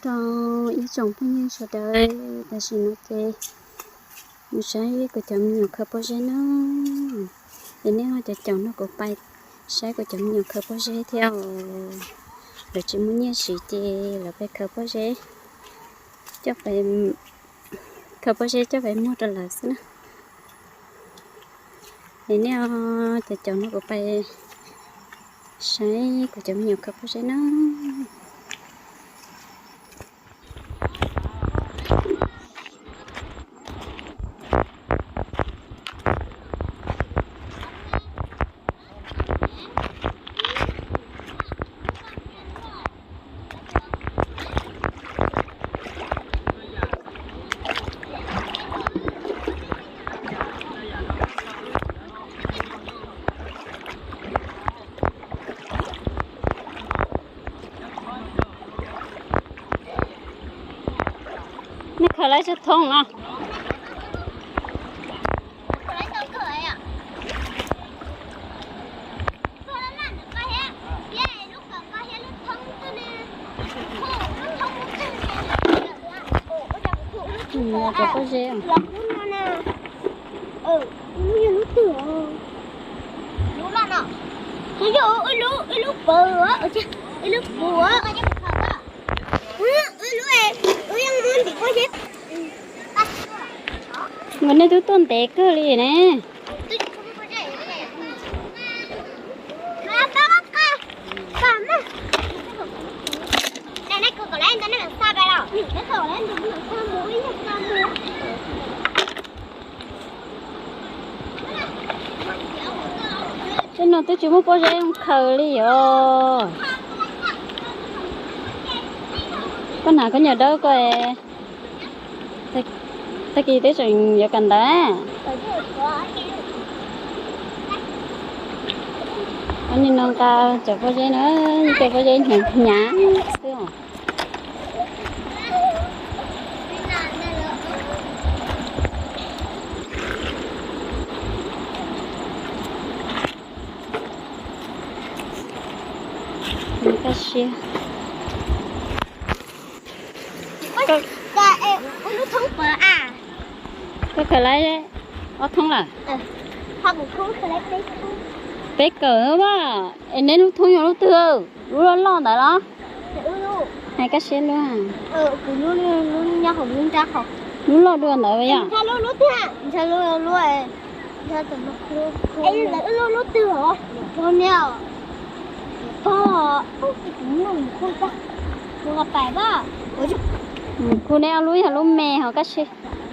Rau ib tsoom phooj ywg sawv daws, tam sim no ces mus saib kuv cov me nyuam khaws pob zeb na. Es nej ho caum caum nrog kuv pais saib kuv cov me nyuam khaws pob zeb thiab. Lawv tsis muaj nyiaj siv ces lawv pais khaws pob zeb, coj pais, khaws pob zeb coj pais muag rau lawv xwb na. Es nej caum caum nrog kuv pais saib kuv cov me nyuam khaws pob zeb na. Nej khaws lawm tsis thoob no. Cov pob zeb. Lub twg? Lub no. Ib lub, ib lub pawg, ib lub pawg. Nkawd nej twb tuaj ntev kawg li ne. Tej no twb tsis muaj pob zeb khaws li os. Koj hnav koj nyuam dawb ko. Tag kis twb tseem yuav kawm ntawv. Nim no nqa cov pob zeb na, cov pob zeb hnyav hnyav xwb os. Kaj siab. Koj khaws lawm ob thoob lawm? Peb kawm mas, es neb lub thoob yog lub twg? Lub loj loj ntawd los? Hais kaj siab lub. Lub loj dua ntawd yom? Kuv ne, ob lub yog lub me ho kaj siab.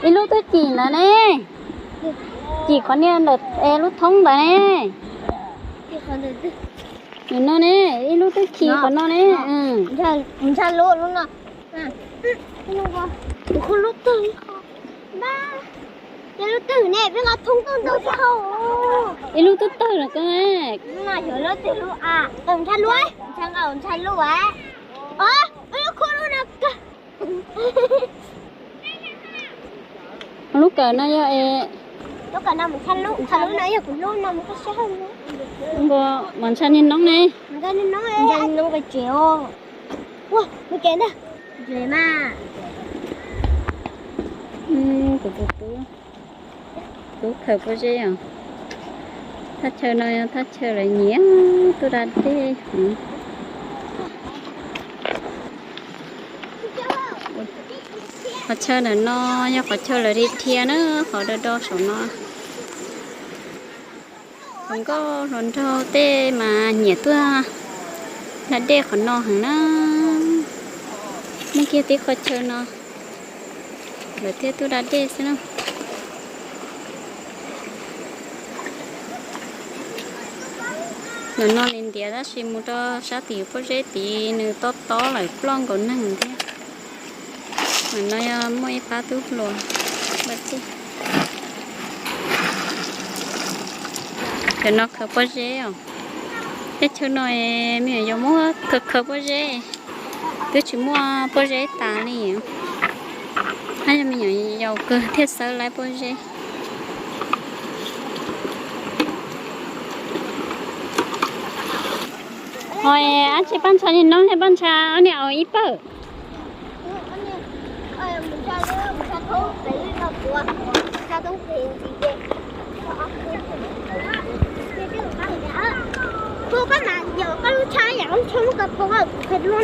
Ib lub twb cim ntawd ne. Cim qhov niag ntawm lub thoob ntawd ne. Nws no ne, ib lub twb khi qhov no ne. Ntsha lub, lub no. Kuv lub twg, yog lub twg ne, peb nqa thoob tuaj ntau tsis hau. Ib lub twb tawg lawm koj. Lub no yog lub twg lub a? Ntsha lub, ntsha nqa ntsha lub a. Lub khub lub no kawg. Lub kawm no yog es, lub kawm no, ntsha lub, ntsha lub no yog kuv lub no, nqa mas ntsha niag noob ne. Ntsha niag noob, ntsha niag noob pes tsev os. Ua, mus kev ntag. Mas kuv tus tub, tub khaws pob zeb os. Thaj chaw no yog thaj chaw lawv nyiam tuaj da dej. Qhov chaw ntawm no yog qhov chaw lawv dhia dhia na, qhov do do saum no. Hluas nkauj hluas nraug tej mas nyiam tuaj da dej qhov no heev na. Muaj kiag tib qhov chaw no lawv thiaj tuaj da dej xwb na. Ntawm no nws ntiav tab sis mus rau sab tim pob zeb tid nws tob tob lawm ploj nkaus neeg thiab. Ntawm no yog muaj ib pab tub hluas. Cov no khaws pob zeb os. Teb chaws no me nyuam yaus muab khaws khaws pob zeb, twb tsis muaj pob zeb tas li. Hab yog me nyuam yaus kawg thiaj xawb laib pob zeb. Ho ab tsi paj ntsha niag noob thiab paj ntsha ob niag au ib pawg. Qhov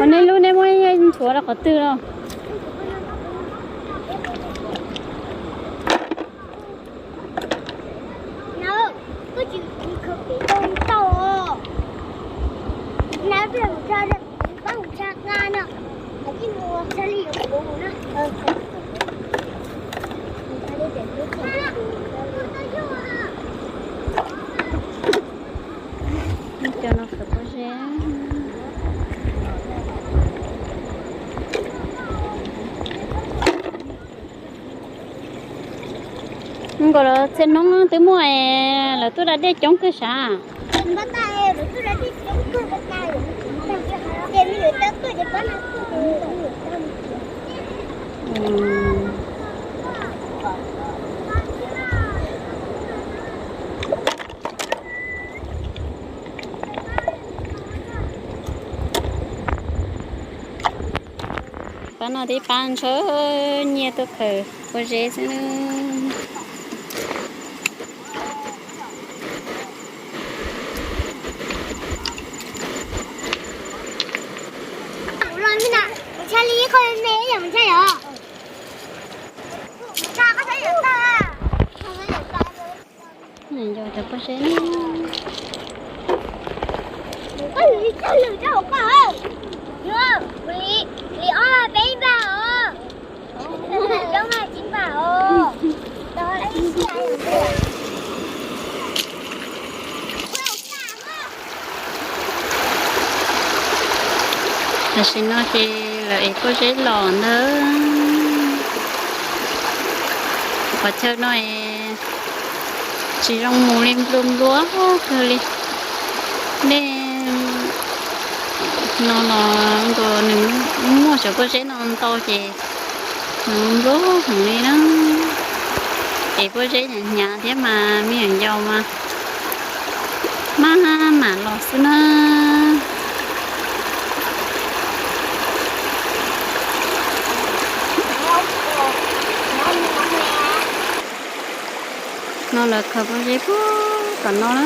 nej lub nej muab ntxuav rau qhov twg los? Cov no khaws pob zeb. Nkaus los txhia hnub twb muaj es lawv tuaj da dej coob kawg sav. Pab no tib pab ntshaw nyiaj tuaj khaws pob zeb xwb. Yog cov pob zeb. Tam sim no ces lawv ev pob zeb los ntag. Qhov chaw no es tsis zoo mus li, nplua nplua kawg li. Dej no los nkaus nws muaj cov pob zeb no ntau ces nws nplua heev li na. Ev pob zeb hnyav hnyav thiab mas me nyuam yaus mas maj mam los xwb na. No lawv khaws pob zeb puag tom no na.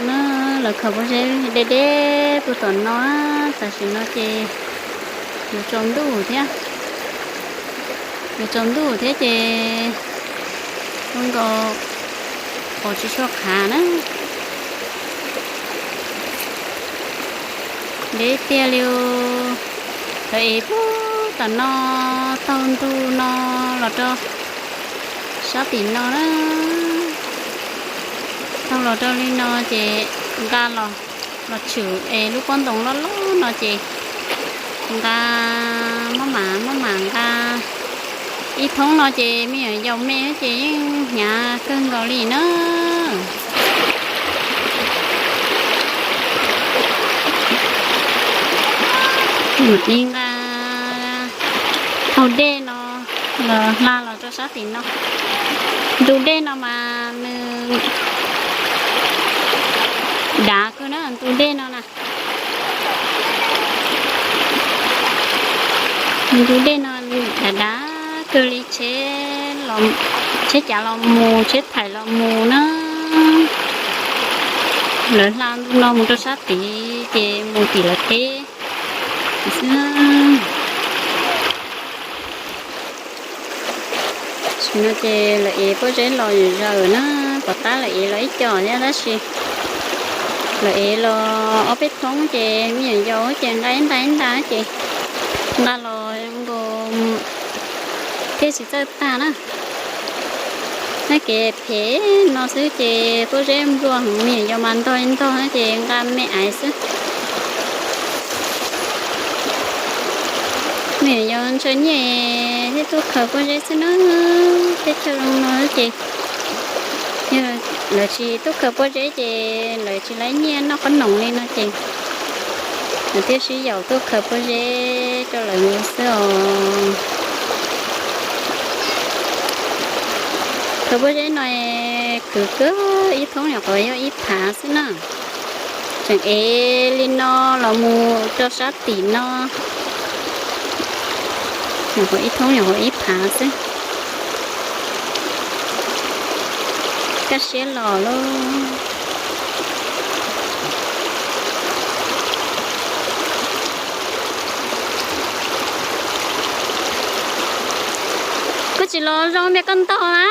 Na, lawv khaws pob zeb deb deb puag tom no, tam sim no ces yuav tsaus ntuj thiab, yuav tsaus ntuj thiab ces ua nkaus qos tsis tshua qhav na. Deb tiag li. Lawv ev puag tom no, taug ntug no los rau sab tim no na. Taug los rau li no ces nqa los, los tshwm es lub pob ntoos loj loj no ces nqa, maj mam maj mam nqa. Ib thoob no ces me nyuam yaus me ces yeej hnyav kawg nkaus li na. Ib nqa taug dej no los hla los rau sab tim no. Ntu dej no mas nws dav kawg na, ntu dej no na. Ntu dej no dav dav kawg li, tsheb, tsheb cav los mus, tsheb thaim los mus na. Lawv hla ntu no mus rau sab tid ces mus tim lawv teb xwb. Tam sim no ces lawv ev pob zeb los zawm na, tom qab lawv ev los ib co thiab tab sis lawv ev los ob peb thoob ces me nyuam yaus ces nqa ib nta ib nta ces nqa los nkaus thiaj tsis txawj tag na. Nab kev phem no xwb ces pob zeb nplua heev, me nyuam yaus mas ntog ntog ces nqa me aiv xwb. Me nyuam yaus ntshaw nyiaj thiab tuaj khaws pob zeb xwb na, teb chaws zoo no ces yog lawv tsis tuaj khaws pob zeb ces lawv tsis laib nyiaj noj qhob noom li no ces lawv thiaj sib yaum tuaj khaws pob zeb rau lawv mus xwb os. Khaws pob zeb no Tus kawg ib thoob nyuam qhuav yog ib phav xwb na. Tseem ev li no los mus rau sab tim no. Nyuam qhuav ib thoob nyuam qhuav ib phav xwb. Kaj siab los lauj. Koj tsis los zoo me koj ntog na.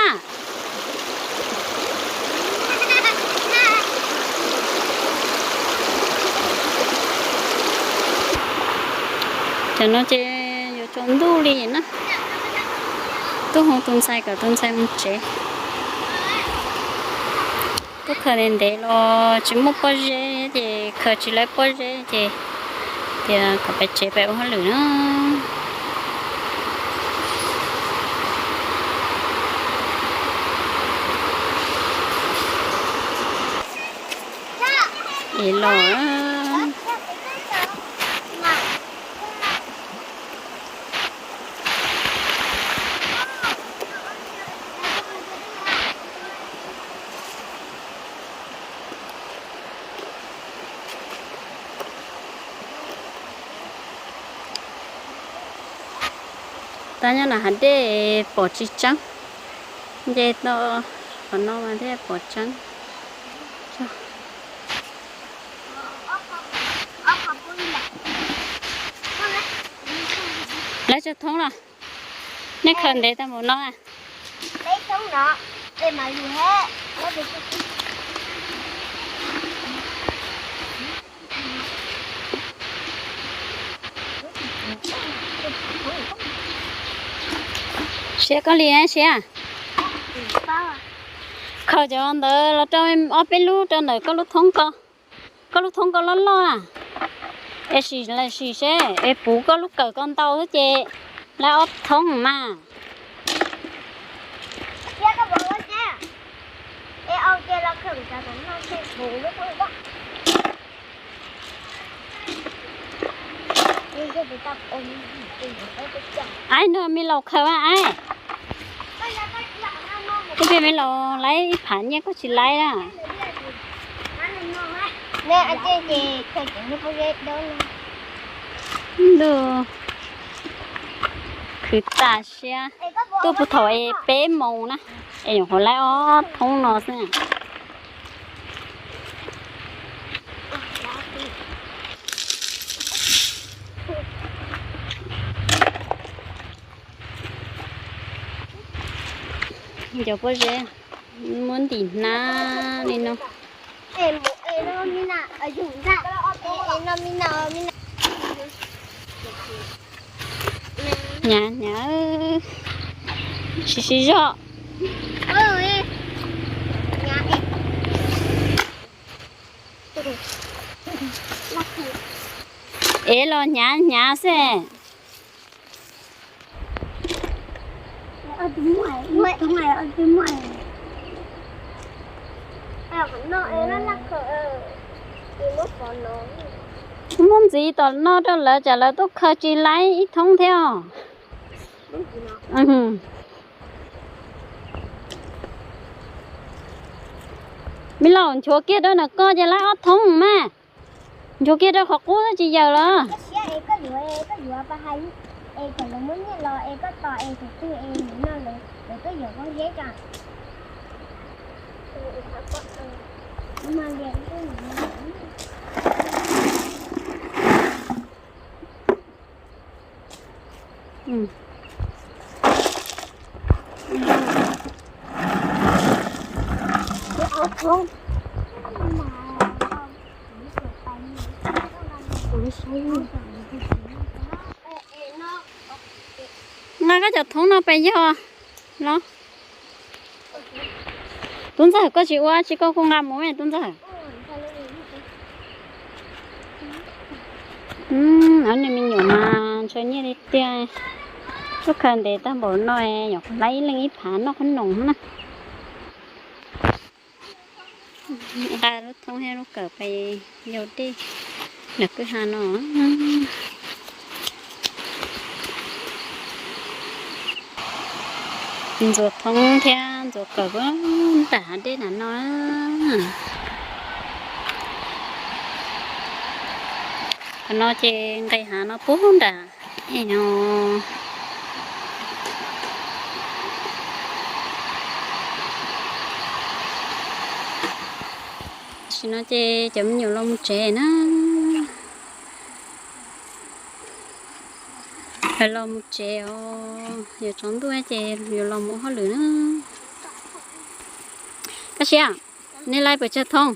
Cov no ces yuav tsaus ntuj li na. Tuaj hu tus ntxhais kom tus ntxhais mus tsev. Tuaj khaws ntev ntev los tsis muaj pob zeb ces khaws tsis laib pob zeb ces tias kom pais tsev pais ua hauj lwm na. Es los. Tab nyob no hav dej pom tsis tseeb, nce tau qhov no mas thiaj pom tseeb. Lawv tso thoob los, nej khaws ntev tau npaum no. Siab koj li siab. Khaws cov ntawd los rau ob peb lub rau ntawm koj lub thoob ko. Koj lub thoob ko loj loj na. Es sim sim seb es puv koj lub kawm ko ntau xwb ces laib ob thoob mas. Aib, nrog me laus khaws a aib. Koj peb me laus laib ib phav nyiaj koj tsis laib na. Ntuj, khwv tas siab. Tuaj puag thaum es peb moos na, es nyuam qhuav laib ob thoob no xwb. Cov pob zeb muab ntim hnab li no. Hnyav hnyav, siv siv zog. Es los hnyav hnyav xwb. Muab ntxiv tom no rau lawv tsam lawv tuaj khaws tsis laib ib thoob thiab os. Me laus nchuav kiag rau ntawm ko ces laib ob thoob mas. Nchuav kiag rau qhov qub tsis yawm los. Nqa koj cov thoob no pais yog los. Tub ntxawg, koj tsis ua tsis koj kuj nqa mus tub ntxawg. Ob niag me nyuam mas ntshaw nyiaj li tiag. Lub khaws ntev tag npaum no, nyuam qhuav laib ib leeg ib phav noj qhob noom na. Nqa lub thoob thiab lub kawm pais yau dej ntawm kwj ha no. Ntxuav thoob thiab ntxuav kawm puag nram hav dej nram no. Qhov no ces nqes hav no puag nram no. Tam sim no ces cov me nyuam los mus tsev na. Lawv los mus tsev os, yuav tsaus ntuj ces yuav los mus ua hauj lwm na. Koj siab, nej laij puas tsawg thoob?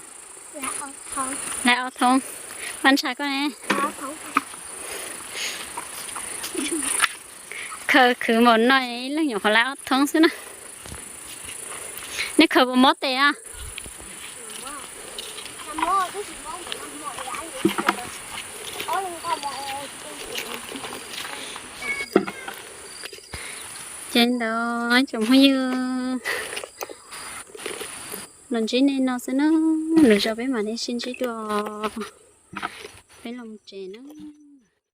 Laij ob thoob. Paj ntsha koj ne? Khaws khwv npaum no ib leeg nyuam qhuav laij ob thoob xwb na. Nej khaws puas mob tes a? Ces ntawd tsoom phooj ywg, los ntsib nej no xwb na, lwm zaus peb mam li sib ntsib dua, peb los mus tsev na.